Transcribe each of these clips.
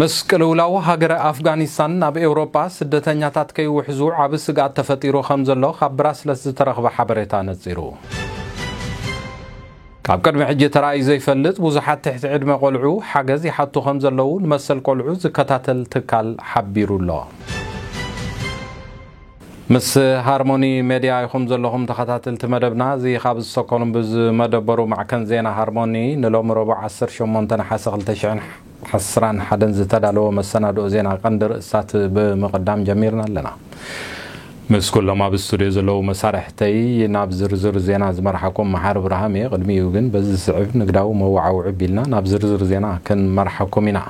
ምስ ቅልውላው ሃገረ ኣፍጋኒስታን ናብ ኤውሮጳ ስደተኛታት ከይውሕዙ ዓቢ ስግኣት ተፈጢሩ ከም ዘሎ ካብ ብራስለስ ዝተረኽበ ሓበሬታ ነጺሩ። ካብ ቅድሚ ሕጂ ተራእዩ ዘይፈልጥ ብዙሓት ትሕቲ ዕድመ ቆልዑ ሓገዝ ይሓቱ ከም ዘለዉ ንመሰል ቆልዑ ዝከታተል ትካል ሓቢሩ ኣሎ። ምስ ሃርሞኒ ሜድያ ኢኹም ዘለኹም ተኸታተልቲ መደብና። እዚ ካብ ስቶኮልም ብዝመደበሩ ማዕከን ዜና ሃርሞኒ ንሎሚ ረቡዕ ዓሰርተ ሸሞንተ ነሓሰ ክልተ ሽሕን ዓስራን ሓደን ዝተዳለወ መሰናድኦ ዜና ቀንዲ ርእስታት ብምቕዳም ጀሚርና ኣለና። ምስ ኩሎም ኣብ ስቱድዮ ዘለዉ መሳርሕተይ ናብ ዝርዝር ዜና ዝመርሓኩም መሓሪ ብርሃም እየ። ቅድሚኡ ግን በዚ ዝስዕብ ንግዳዊ መወዓውዒ ቢልና ናብ ዝርዝር ዜና ክንመርሓኩም ኢና።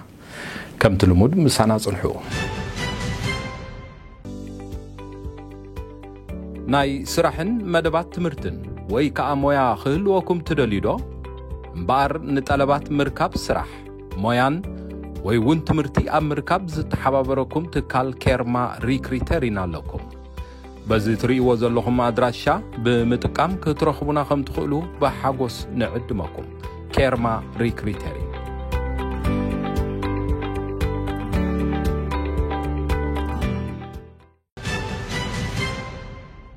ከምቲ ልሙድ ምሳና ጽንሑ። ናይ ስራሕን መደባት ትምህርትን ወይ ከኣ ሞያ ክህልወኩም ትደልዩ ዶ? እምበኣር ንጠለባት ምርካብ ስራሕ፣ ሞያን ወይ እውን ትምህርቲ ኣብ ምርካብ ዝተሓባበረኩም ትካል ኬርማ ሪክሪተር ኢና ኣለኩም። በዚ ትርእይዎ ዘለኹም ኣድራሻ ብምጥቃም ክትረኽቡና ከም ትኽእሉ ብሓጎስ ንዕድመኩም። ኬርማ ሪክሪተር እዩ።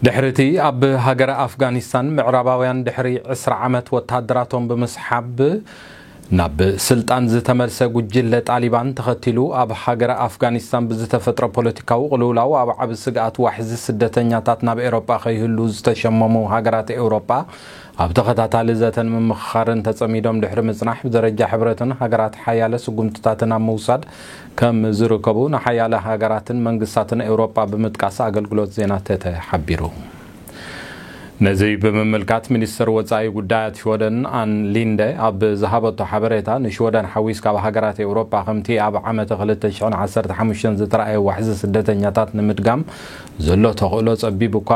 ድሕሪ እቲ ኣብ ሃገረ ኣፍጋኒስታን ምዕራባውያን ድሕሪ ዕስራ ዓመት ወተሃደራቶም ብምስሓብ ናብ ስልጣን ዝተመልሰ ጉጅለ ጣሊባን ተኸቲሉ፣ ኣብ ሃገረ ኣፍጋኒስታን ብዝተፈጥረ ፖለቲካዊ ቅልውላው ኣብ ዓቢ ስግኣት ዋሕዚ ስደተኛታት ናብ ኤውሮጳ ከይህሉ ዝተሸመሙ ሃገራት ኤውሮጳ ኣብ ተኸታታሊ ዘተን ምምኽኻርን ተጸሚዶም ድሕሪ ምጽናሕ፣ ብደረጃ ሕብረትን ሃገራት ሓያለ ስጉምትታትን ኣብ ምውሳድ ከም ዝርከቡ ንሓያለ ሃገራትን መንግስታትን ኤውሮጳ ብምጥቃስ ኣገልግሎት ዜና ተተ ሓቢሩ። ነዚ ብምምልካት ሚኒስትር ወጻኢ ጉዳያት ሽወደን ኣን ሊንደ ኣብ ዝሃበቶ ሓበሬታ፣ ንሽወደን ሓዊስካ ኣብ ሃገራት ኤውሮጳ ከምቲ ኣብ ዓመተ ክልተ ሽሕን ዓሰርተ ሓሙሽተን ዝተራእየ ዋሕዚ ስደተኛታት ንምድጋም ዘሎ ተኽእሎ ጸቢብ እኳ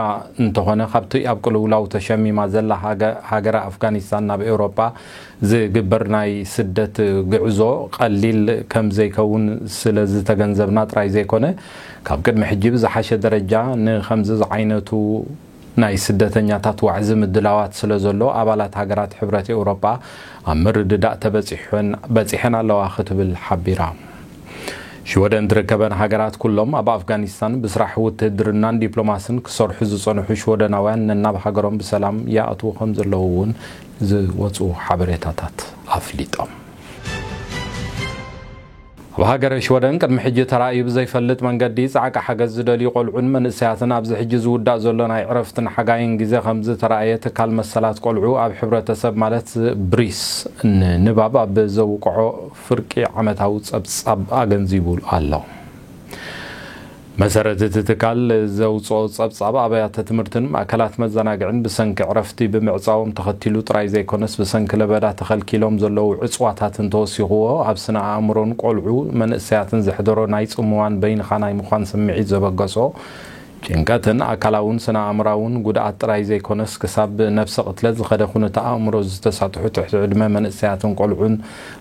እንተኾነ፣ ካብቲ ኣብ ቅልውላው ተሸሚማ ዘላ ሃገ-፣ ሃገረ ኣፍጋኒስታን ናብ ኤውሮጳ ዝግበር ናይ ስደት ግዕዞ ቀሊል ከም ዘይከውን ስለ ዝተገንዘብና ጥራይ ዘይኮነ፣ ካብ ቅድሚ ሕጂ ብዝሓሸ ደረጃ ንኸምዚ ዝዓይነቱ ናይ ስደተኛታት ዋዕዚ ምድላዋት ስለ ዘሎ፣ ኣባላት ሃገራት ሕብረት ኤውሮጳ ኣብ ምርድዳእ ተበጺሐን፣ በጺሐን ኣለዋ ክትብል ሓቢራ። ሽወደን ትርከበን ሃገራት ኩሎም ኣብ ኣፍጋኒስታን ብስራሕ ውትህድርናን ዲፕሎማስን ክሰርሑ ዝጸንሑ ሽወደናውያን ነናብ ሃገሮም ብሰላም ይኣትዉ ከም ዘለዉ እውን ዝወጹ ሓበሬታታት ኣፍሊጦም። ኣብ ሃገረ ሽወደን ቅድሚ ሕጂ ተራእዩ ብዘይፈልጥ መንገዲ ጻዕቂ ሓገዝ ዝደልዩ ቆልዑን መንእሰያትን ኣብዚ ሕጂ ዝውዳእ ዘሎ ናይ ዕረፍትን ሓጋይን ግዜ ከም ዝተራእየ ትካል መሰላት ቆልዑ ኣብ ሕብረተሰብ ማለት ብሪስ ንንባብ ኣብ ዘውቅዖ ፍርቂ ዓመታዊ ጸብጻብ ኣገንዚቡ ኣሎ። መሰረት እቲ ትካል ዘውፅኦ ጸብጻብ ኣብያተ ትምህርትን ማእከላት መዘናግዕን ብሰንኪ ዕረፍቲ ብምዕጻዎም ተኸቲሉ ጥራይ ዘይኮነስ ብሰንኪ ለበዳ ተኸልኪሎም ዘለዉ ዕጽዋታትን ተወሲኽዎ ኣብ ስነ ኣእምሮን ቆልዑ መንእሰያትን ዘሕደሮ ናይ ጽምዋን በይንኻ ናይ ምዃን ስምዒት ዘበገሶ ጭንቀትን ኣካላውን ስነ ኣእምራውን ጉድኣት ጥራይ ዘይኮነስ ክሳብ ነብሰ ቅትለት ዝኸደ ኩነተ ኣእምሮ ዝተሳትሑ ትሕቲ ዕድመ መንእሰያትን ቆልዑን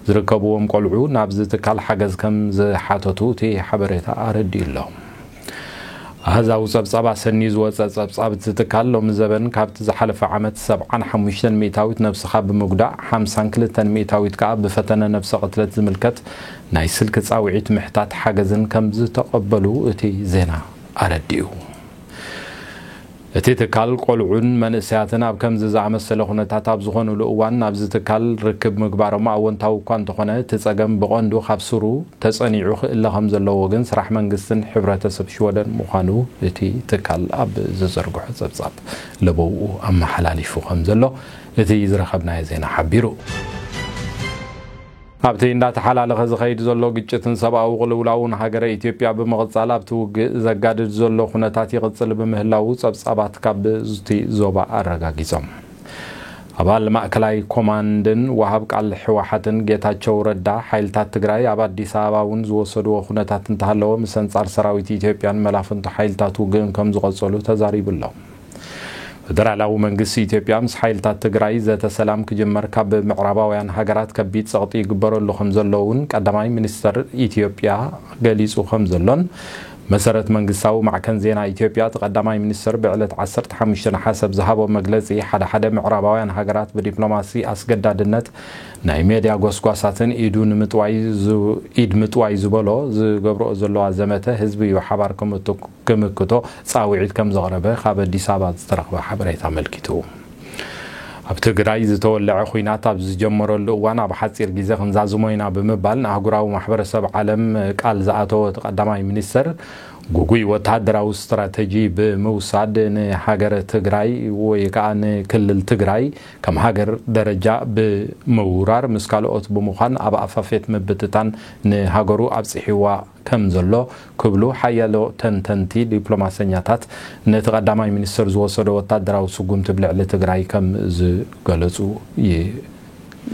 ዝርከብዎም ቆልዑ ናብዚ ትካል ሓገዝ ከም ዝሓተቱ እቲ ሓበሬታ ኣረዲኡ ኣሎ። ኣሃዛዊ ጸብጻብ ኣሰንዩ ዝወጸ ጸብጻብ እቲ ትካል ሎሚ ዘበን ካብቲ ዝሓለፈ ዓመት ሰብዓን ሓሙሽተን ሚእታዊት ነብስኻ ብምጉዳእ ሓምሳን ክልተን ሚእታዊት ከኣ ብፈተነ ነብሰ ቅትለት ዝምልከት ናይ ስልኪ ጻውዒት ምሕታት ሓገዝን ከም ዝተቐበሉ እቲ ዜና ኣረዲኡ። እቲ ትካል ቆልዑን መንእሰያትን ኣብ ከምዚ ዝኣመሰለ ኩነታት ኣብ ዝኾኑሉ እዋን ናብዚ ትካል ርክብ ምግባሮም ኣወንታዊ እኳ እንተኾነ፣ እቲ ጸገም ብቐንዱ ካብ ስሩ ተጸኒዑ ክእለ ከም ዘለዎ ግን ስራሕ መንግስትን ሕብረተሰብ ሽወደን ምዃኑ እቲ ትካል ኣብ ዝዘርግሖ ጸብጻብ ለበውኡ ኣመሓላሊፉ ከም ዘሎ እቲ ዝረኸብናዮ ዜና ሓቢሩ። ኣብቲ እንዳተሓላለኸ ዝኸይድ ዘሎ ግጭትን ሰብኣዊ ቅልውላውን ሃገረ ኢትዮጵያ ብምቕጻል ኣብቲ ውግእ ዘጋድድ ዘሎ ኩነታት ይቕጽል ብምህላዉ ጸብጻባት ካብ ዝቲ ዞባ ኣረጋጊጾም። ኣባል ማእከላይ ኮማንድን ወሃብ ቃል ህወሓትን ጌታቸው ረዳ፣ ሓይልታት ትግራይ ኣብ ኣዲስ ኣበባ እውን ዝወሰድዎ ኩነታት እንተሃለወ፣ ምስ ኣንጻር ሰራዊት ኢትዮጵያን መላፍንቱ ሓይልታት ውግእን ከም ዝቐጸሉ ተዛሪቡ ኣሎ። ፈደራላዊ መንግስቲ ኢትዮጵያ ምስ ሓይልታት ትግራይ ዘተ ሰላም ክጅመር ካብ ምዕራባውያን ሃገራት ከቢድ ጸቕጢ ይግበረሉ ከም ዘሎ እውን ቀዳማይ ሚኒስተር ኢትዮጵያ ገሊጹ ከም ዘሎን መሰረት መንግስታዊ ማዕከን ዜና ኢትዮጵያ፣ እቲ ቀዳማይ ሚኒስትር ብዕለት ዓሰርተ ሓሙሽተ ነሓሰ ኣብ ዝሃቦ መግለጺ፣ ሓደ ሓደ ምዕራባውያን ሃገራት ብዲፕሎማሲ ኣስገዳድነት ናይ ሜድያ ጎስጓሳትን ኢዱ ንምጥዋይ ዝ-፣ ኢድ ምጥዋይ ዝበሎ ዝገብርኦ ዘለዋ ዘመተ ህዝቢ እዩ ሓባር ክምቱ-፣ ክምክቶ ጻውዒት ከም ዘቕረበ ካብ ኣዲስ ኣበባ ዝተረኽበ ሓበሬታ ኣመልኪቱ። ኣብ ትግራይ ዝተወለዐ ኹናት ኣብ ዝጀመረሉ እዋን ኣብ ሓጺር ግዜ ክንዛዝሞ ኢና ብምባል ንኣህጉራዊ ማሕበረሰብ ዓለም ቃል ዝኣተወ እቲ ቀዳማይ ሚኒስተር፣ ግጉይ ወተሃደራዊ ስትራተጂ ብምውሳድ ንሃገረ ትግራይ ወይ ከዓ ንክልል ትግራይ ከም ሃገር ደረጃ ብምውራር ምስ ካልኦት ብምዃን ኣብ ኣፋፌት ምብትታን ንሃገሩ ኣብፅሒዋ ከም ዘሎ ክብሉ ሓያሎ ተንተንቲ ዲፕሎማሰኛታት ነቲ ቀዳማይ ሚኒስተር ዝወሰዶ ወታደራዊ ስጉምቲ ብልዕሊ ትግራይ ከም ዝገለጹ ይ-፣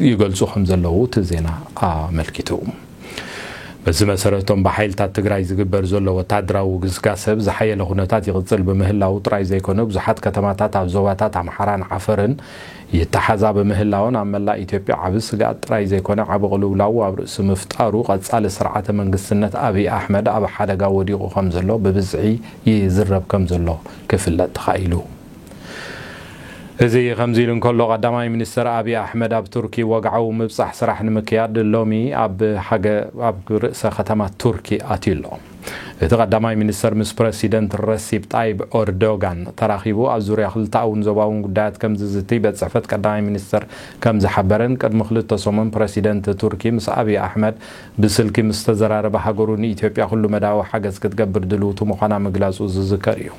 ይገልጹ ከም ዘለዉ እቲ ዜና ኣመልኪቱ። በዚ መሰረት እቶም ብሓይልታት ትግራይ ዝግበር ዘሎ ወታደራዊ ግስጋሰ ብዝሓየለ ኩነታት ይቕጽል ብምህላዉ ጥራይ ዘይኮነ ብዙሓት ከተማታት ኣብ ዞባታት ኣምሓራን ዓፈርን ይተሓዛ ብምህላወን ኣብ መላእ ኢትዮጵያ ዓቢ ስግኣት ጥራይ ዘይኮነ ዓቢ ቅልውላው ኣብ ርእሲ ምፍጣሩ ቀጻሊ ስርዓተ መንግስትነት ኣብይ ኣሕመድ ኣብ ሓደጋ ወዲቑ ከም ዘሎ ብብዝሒ ይዝረብ ከም ዘሎ ክፍለጥ ተኻኢሉ። እዚ ከምዚ ኢሉ እንከሎ ቀዳማይ ሚኒስትር ኣብይ ኣሕመድ ኣብ ቱርኪ ወግዓዊ ምብጻሕ ስራሕ ንምክያድ ሎሚ ኣብ ሃገ-፣ ኣብ ርእሰ ከተማ ቱርኪ ኣትዩ ኣሎ። እቲ ቀዳማይ ሚኒስተር ምስ ፕረሲደንት ረሲፕ ጣይብ ኦርዶጋን ተራኺቡ ኣብ ዙርያ ክልተኣውን ዞባውን ጉዳያት ከም ዝዝቲ ቤት ጽሕፈት ቀዳማይ ሚኒስተር ከም ዝሓበረን ቅድሚ ክልተ ሰሙን ፕረሲደንት ቱርኪ ምስ ኣብይ ኣሕመድ ብስልኪ ምስ ተዘራረበ ሃገሩ ንኢትዮጵያ ኩሉ መዳዊ ሓገዝ ክትገብር ድልውቲ ምዃና ምግላጹ ዝዝከር እዩ።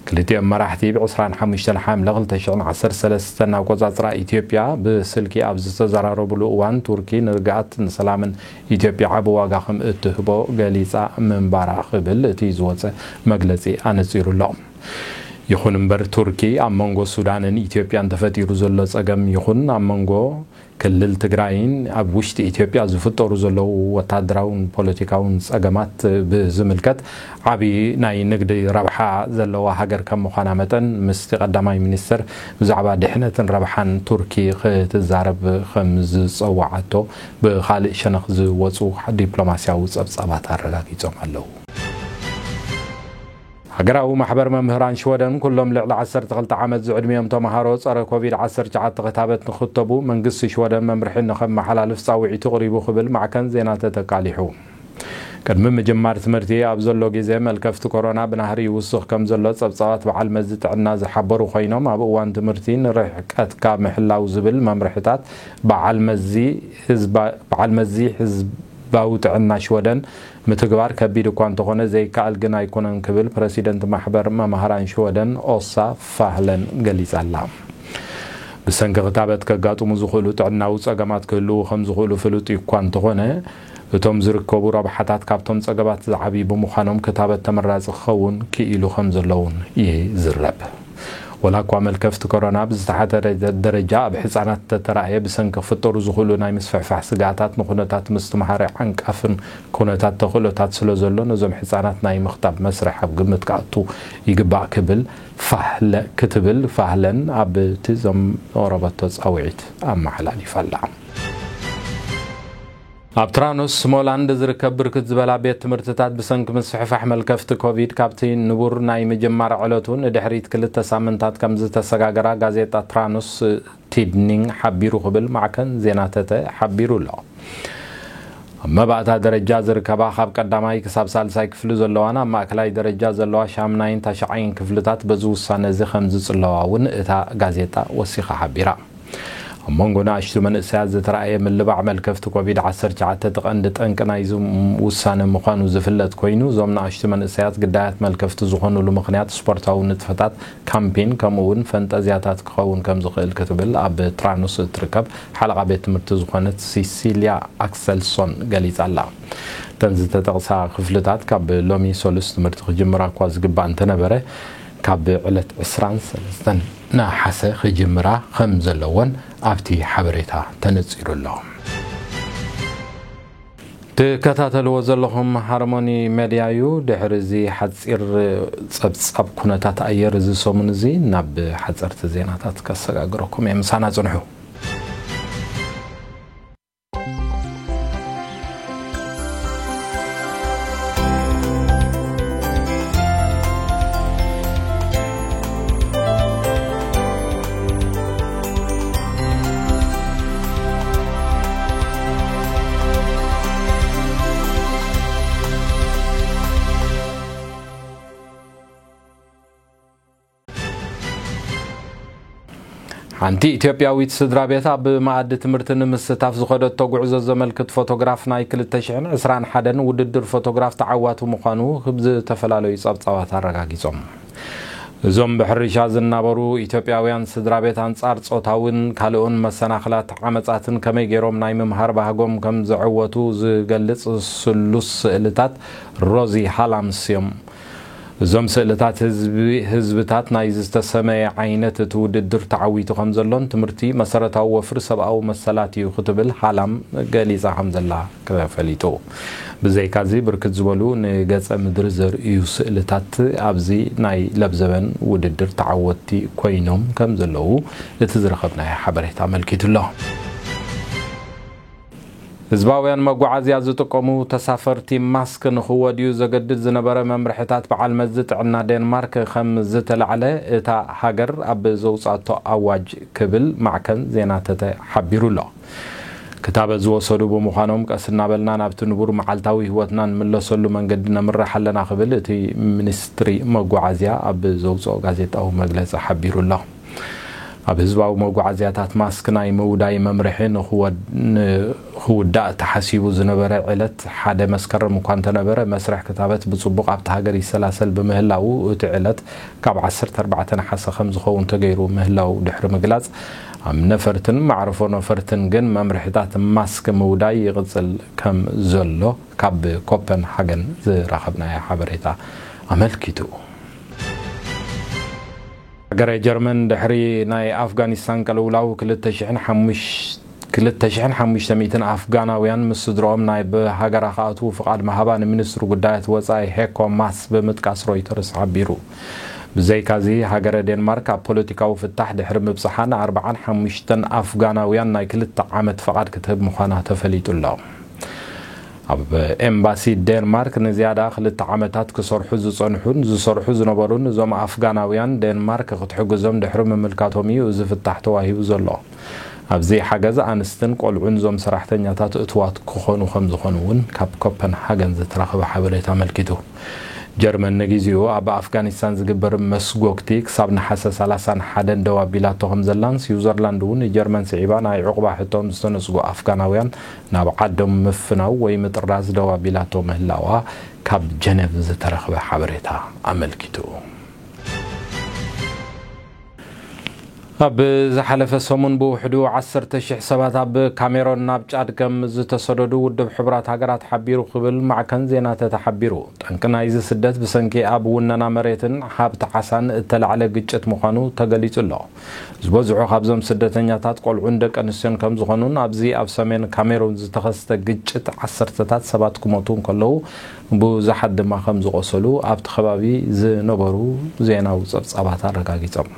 ክልቲኦም መራሕቲ ብ ዕስራን ሓሙሽተን ሓምለ ክልተ ሽሕን ዓሰርተ ሰለስተን ኣቆጻጽራ ኢትዮጵያ ብስልኪ ኣብ ዝተዘራረቡሉ እዋን ቱርኪ ንርግኣት ንሰላምን ኢትዮጵያ ዓቢ ዋጋ ከም እትህቦ ገሊጻ ምንባራ ክብል እቲ ዝወጸ መግለጺ ኣነጺሩ ኣሎ። ይኹን እምበር ቱርኪ ኣብ መንጎ ሱዳንን ኢትዮጵያን ተፈጢሩ ዘሎ ጸገም ይኹን ኣብ መንጎ ክልል ትግራይን ኣብ ውሽጢ ኢትዮጵያ ዝፍጠሩ ዘለዉ ወታደራውን ፖለቲካውን ጸገማት ብዝምልከት ዓቢ ናይ ንግዲ ረብሓ ዘለዋ ሃገር ከም ምዃና መጠን ምስቲ ቀዳማይ ሚኒስተር ብዛዕባ ድሕነትን ረብሓን ቱርኪ ክትዛረብ ከም ዝጸዋዓቶ ብኻልእ ሸነኽ ዝወጹ ዲፕሎማስያዊ ጸብጻባት ኣረጋጊጾም ኣለዉ። ሃገራዊ ማሕበር መምህራን ሽወደን ኩሎም ልዕሊ ዓሰርተ ክልተ ዓመት ዝዕድሚኦም ተምሃሮ ጸረ ኮቪድ ዓሰርተ ትሽዓተ ክታበት ንኽተቡ መንግስቲ ሽወደን መምርሒ ንኸመሓላልፍ ጻውዒቱ ኣቕሪቡ ክብል ማዕከን ዜና ተተቃሊሑ። ቅድሚ ምጅማር ትምህርቲ ኣብ ዘሎ ግዜ መልከፍቲ ኮሮና ብናህሪ ይውስኽ ከም ዘሎ ጸብጻባት በዓል መዚ ጥዕና ዝሓበሩ ኮይኖም ኣብ እዋን ትምህርቲ ንርሕቀትካ ምሕላው ዝብል መምርሕታት በዓል መዚ ህዝባ-፣ በዓል መዚ ህዝባዊ ጥዕና ሽወደን ምትግባር ከቢድ እኳ እንተኾነ ዘይከኣል ግን ኣይኮነን ክብል ፕረሲደንት ማሕበር መማህራን ሽወደን ኦሳ ፋህለን ገሊጻ ኣላ። ብሰንኪ ክታበት ከጋጥሙ ዝኽእሉ ጥዕናዊ ጸገማት ክህልዉ ከም ዝኽእሉ ፍሉጥ እኳ እንተኾነ፣ እቶም ዝርከቡ ረብሓታት ካብቶም ጸገማት ዝዓብዩ ብምዃኖም ክታበት ተመራጺ ክኸውን ክኢሉ ከም ዘለውን ይዝረብ። ወላ እኳ መልከፍቲ ኮሮና ብዝተሓተ ደረጃ ኣብ ሕጻናት ተተራእየ፣ ብሰንኪ ክፍጠሩ ዝኽእሉ ናይ ምስፍሕፋሕ ስግኣታት ንኩነታት ምስትምሃር ዓንቃፍን ኩነታት ተኽእሎታት ስለ ዘሎ፣ ነዞም ሕጻናት ናይ ምኽታብ መስርሕ ኣብ ግምት ክኣቱ ይግባእ ክብል ፋህለ-፣ ክትብል ፋህለን ኣብ እቲ ዘቕረበቶ ጻውዒት ኣመሓላሊፋ ኣላ። ኣብ ትራኖስ ስሞላንድ ዝርከብ ብርክት ዝበላ ቤት ትምህርትታት ብሰንኪ ምስፍሕፋሕ መልከፍቲ ኮቪድ ካብቲ ንቡር ናይ ምጅማር ዕለቱ ንድሕሪት ክልተ ሳምንታት ከም ዝተሰጋገራ ጋዜጣ ትራኖስ ቲድኒንግ ሓቢሩ ክብል ማዕከን ዜና ተተ ሓቢሩ ኣሎ። ኣብ መባእታ ደረጃ ዝርከባ ካብ ቀዳማይ ክሳብ ሳልሳይ ክፍሊ ዘለዋን ኣብ ማእከላይ ደረጃ ዘለዋ ሻምናይን ታሽዓይን ክፍልታት በዚ ውሳነ እዚ ከም ዝጽለዋ እውን እታ ጋዜጣ ወሲኻ ሓቢራ። ኣብ መንጎ ንኣሽቱ መንእሰያት ዝተራእየ ምልባዕ መልከፍቲ ኮቪድ ዓሰርተ ትሽዓተ እቲ ቀንዲ ጠንቂ ናይዚ ውሳነ ምዃኑ ዝፍለጥ ኮይኑ፣ እዞም ንኣሽቱ መንእሰያት ግዳያት መልከፍቲ ዝኾኑሉ ምኽንያት ስፖርታዊ ንጥፈታት፣ ካምፒን፣ ከምኡ እውን ፈንጠዝያታት ክኸውን ከም ዝኽእል ክትብል ኣብ ትራኖስ እትርከብ ሓለቓ ቤት ትምህርቲ ዝኾነት ሲሲልያ ኣክሰልሶን ገሊጻ ኣላ። እተን ዝተጠቕሳ ክፍልታት ካብ ሎሚ ሰሉስ ትምህርቲ ክጅምራ እኳ ዝግባእ እንተነበረ፣ ካብ ዕለት ዕስራን ሰለስተን ነሓሰ ክጅምራ ከም ዘለወን ኣብቲ ሓበሬታ ተነጺሩ ኣሎ። ትከታተልዎ ዘለኹም ሃርሞኒ ሜድያ እዩ። ድሕሪ እዚ ሓጺር ጸብጻብ ኩነታት ኣየር እዚ ሰሙን እዚ ናብ ሓጸርቲ ዜናታት ከሰጋግረኩም እየ። ምሳና ጽንሑ። ሓንቲ ኢትዮጵያዊት ስድራ ቤት ኣብ መኣዲ ትምህርቲ ንምስታፍ ዝኸደቶ ጉዕዞ ዘመልክት ፎቶግራፍ ናይ ክልተ ሽሕን ዕስራን ሓደን ውድድር ፎቶግራፍ ተዓዋቲ ምዃኑ ብዝተፈላለዩ ጸብጻባት ኣረጋጊጾም። እዞም ብሕርሻ ዝናበሩ ኢትዮጵያውያን ስድራ ቤት ኣንጻር ጾታውን ካልኦን መሰናኽላት ዓመጻትን ከመይ ገይሮም ናይ ምምሃር ባህጎም ከም ዘዐወቱ ዝገልጽ ስሉስ ስእልታት ሮዚ ሃላምስ እዮም። እዞም ስእልታት ህዝቢ ህዝብታት ናይ ዝተሰመየ ዓይነት እቲ ውድድር ተዓዊቱ ከም ዘሎን ትምህርቲ መሰረታዊ ወፍሪ ሰብኣዊ መሰላት እዩ ክትብል ሃላም ገሊጻ ከም ዘላ ተፈሊጡ። ብዘይካዚ ብርክት ዝበሉ ንገጸ ምድሪ ዘርእዩ ስእልታት ኣብዚ ናይ ለብዘበን ውድድር ተዓወትቲ ኮይኖም ከም ዘለዉ እቲ ዝረኸብናዮ ሓበሬታ ኣመልኪቱ ኣሎ። ህዝባውያን መጓዓዝያ ዝጥቀሙ ተሳፈርቲ ማስክ ንኽወድዩ ዘገድድ ዝነበረ መምርሕታት በዓል መዚ ጥዕና ዴንማርክ ከም ዝተላዕለ እታ ሃገር ኣብ ዘውጻቶ ኣዋጅ ክብል ማዕከን ዜና ተተ ሓቢሩ ኣሎ። ክታበት ዝወሰዱ ብምዃኖም ቀስ እናበልና ናብቲ ንቡር መዓልታዊ ህይወትና ንምለሰሉ መንገዲ ነምርሕ ኣለና ክብል እቲ ሚኒስትሪ መጓዓዝያ ኣብ ዘውፅኦ ጋዜጣዊ መግለፂ ሓቢሩ ኣሎ። ኣብ ህዝባዊ መጓዓዝያታት ማስክ ናይ ምውዳይ መምርሒ ንኽወድ- ንኽውዳእ ተሓሲቡ ዝነበረ ዕለት ሓደ መስከረም እኳ እንተነበረ መስርሕ ክታበት ብፅቡቕ ኣብቲ ሃገር ይሰላሰል ብምህላዉ እቲ ዕለት ካብ ዓሰርተ ኣርባዕተ ነሓሰ ከም ዝኸውን ተገይሩ ምህላው ድሕሪ ምግላጽ ኣብ ነፈርትን መዕርፎ ነፈርትን ግን መምርሕታት ማስክ ምውዳይ ይቕጽል ከም ዘሎ ካብ ኮፐንሃገን ዝረኸብናዮ ሓበሬታ ኣመልኪቱ። ሃገረ ጀርመን ድሕሪ ናይ ኣፍጋኒስታን ቅልውላው ክልተ ሽሕን ሓሙሽተ ክልተ ሽሕን ሓሙሽተ ሚእትን ኣፍጋናውያን ምስ ስድሮኦም ናይ ብሃገራ ክኣትዉ ፍቓድ ምሃባ ንሚኒስትሪ ጉዳያት ወጻኢ ሄኮ ማስ ብምጥቃስ ሮይተርስ ሓቢሩ። ብዘይካዚ ሃገረ ዴንማርክ ኣብ ፖለቲካዊ ፍታሕ ድሕሪ ምብጽሓ ንኣርባዓን ሓሙሽተን ኣፍጋናውያን ናይ ክልተ ዓመት ፍቓድ ክትህብ ምዃና ተፈሊጡ ኣሎ። ኣብ ኤምባሲ ዴንማርክ ንዝያዳ ክልተ ዓመታት ክሰርሑ ዝጸንሑን ዝሰርሑ ዝነበሩን እዞም ኣፍጋናውያን ዴንማርክ ክትሕግዞም ድሕሪ ምምልካቶም እዩ እዚ ፍታሕ ተዋሂቡ ዘሎ። ኣብዚ ሓገዝ ኣንስትን ቆልዑን እዞም ሰራሕተኛታት እትዋት ክኾኑ ከም ዝኾኑ እውን ካብ ኮፐንሃገን ዝተረኸበ ሓበሬታ ኣመልኪቱ። ጀርመን ንግዜኡ ኣብ ኣፍጋኒስታን ዝግበር መስጎግቲ ክሳብ ነሓሰ ሰላሳን ሓደን ደው ኣቢላቶ ከም ዘላን ስዊዘርላንድ እውን ንጀርመን ስዒባ ናይ ዕቑባ ሕቶም ዝተነጽጉ ኣፍጋናውያን ናብ ዓዶም ምፍናው ወይ ምጥራዝ ደው ኣቢላቶ ምህላዋ ካብ ጀነቭ ዝተረኽበ ሓበሬታ ኣመልኪቱ። ኣብ ዝሓለፈ ሰሙን ብውሕዱ ዓሰርተ ሽሕ ሰባት ኣብ ካሜሮን ናብ ጫድ ከም ዝተሰደዱ ውድብ ሕቡራት ሃገራት ሓቢሩ ክብል ማዕከን ዜና ተተ ሓቢሩ። ጠንቂ ናይዚ ስደት ብሰንኪ ኣብ ውነና መሬትን ሃብቲ ዓሳን እተላዕለ ግጭት ምዃኑ ተገሊጹ ኣሎ። ዝበዝሑ ካብዞም ስደተኛታት ቆልዑን ደቂ ኣንስትዮን ከም ዝኾኑን ኣብዚ ኣብ ሰሜን ካሜሩን ዝተኸስተ ግጭት ዓሰርተታት ሰባት ክሞቱ እንከለዉ ብዙሓት ድማ ከም ዝቆሰሉ ኣብቲ ከባቢ ዝነበሩ ዜናዊ ጸብጻባት ኣረጋጊጾም።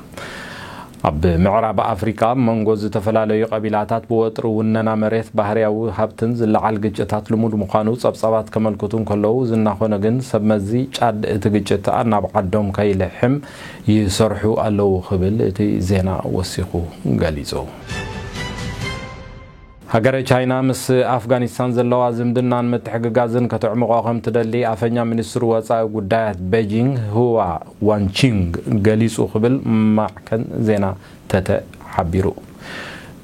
ኣብ ምዕራብ ኣፍሪቃ ኣብ መንጎ ዝተፈላለዩ ቀቢላታት ብወጥሪ ውነና መሬት ባህርያዊ ሃብትን ዝለዓል ግጭታት ልሙድ ምዃኑ ጸብጻባት ከመልክቱ እንከለዉ ዝናኾነ ግን ሰብ መዚ ጫድ እቲ ግጭት ኣናብ ዓዶም ከይልሕም ይሰርሑ ኣለዉ ክብል እቲ ዜና ወሲኹ ገሊጹ። ሃገረ ቻይና ምስ ኣፍጋኒስታን ዘለዋ ዝምድናን ምትሕግጋዝን ከተዕምቖ ከም ትደሊ ኣፈኛ ሚኒስትሪ ወጻኢ ጉዳያት ቤጂንግ ህዋ ዋንቺንግ ገሊጹ ክብል ማዕከን ዜና ተተ ሓቢሩ።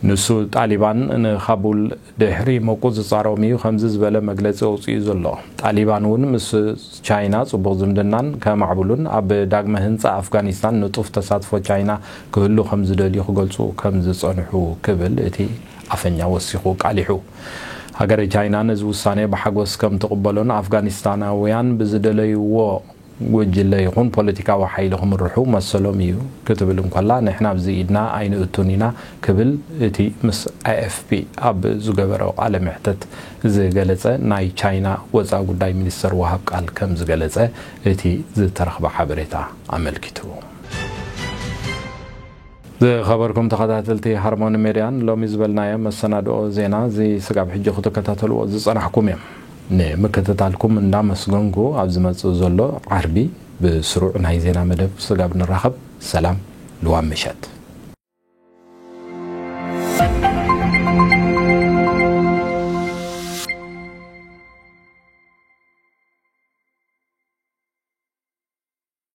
ንሱ ጣሊባን ንካቡል ድሕሪ ምቁጽጻሮም እዩ ከምዚ ዝበለ መግለጺ ኣውጺኡ ዘሎ። ጣሊባን እውን ምስ ቻይና ጽቡቕ ዝምድናን ከማዕብሉን ኣብ ዳግመ ህንጻ ኣፍጋኒስታን ንጡፍ ተሳትፎ ቻይና ክህሉ ከም ዝደልዩ ክገልጹ ከም ዝጸንሑ ክብል እቲ ኣፈኛ ወሲኹ ቃሊሑ። ሃገረ ቻይና ነዚ ውሳኔ ብሓጎስ ከም ትቕበሎን ኣፍጋኒስታናውያን ብዝደለይዎ ጉጅለ ይኹን ፖለቲካዊ ሓይሊ ክምርሑ መሰሎም እዩ ክትብል እንከላ ንሕና ኣብዚ ኢድና ኣይንእቱን ኢና ክብል እቲ ምስ ኤኤፍፒ ኣብ ዝገበሮ ቃለ መሕተት ዝገለጸ ናይ ቻይና ወጻኢ ጉዳይ ሚኒስተር ወሃብ ቃል ከም ዝገለጸ እቲ ዝተረኽበ ሓበሬታ ኣመልኪቱ። ዝኸበርኩም ተኸታተልቲ ሃርሞኒ ሜድያን ሎሚ ዝበልናዮ መሰናድኦ ዜና እዚ ስጋብ ሕጂ ክትከታተልዎ ዝጸናሕኩም እዮም። ንምክትታልኩም እንዳመስገንኩ ኣብ ዝመጽእ ዘሎ ዓርቢ ብስሩዕ ናይ ዜና መደብ ስጋብ ንራኸብ ሰላም ልዋም ምሸት።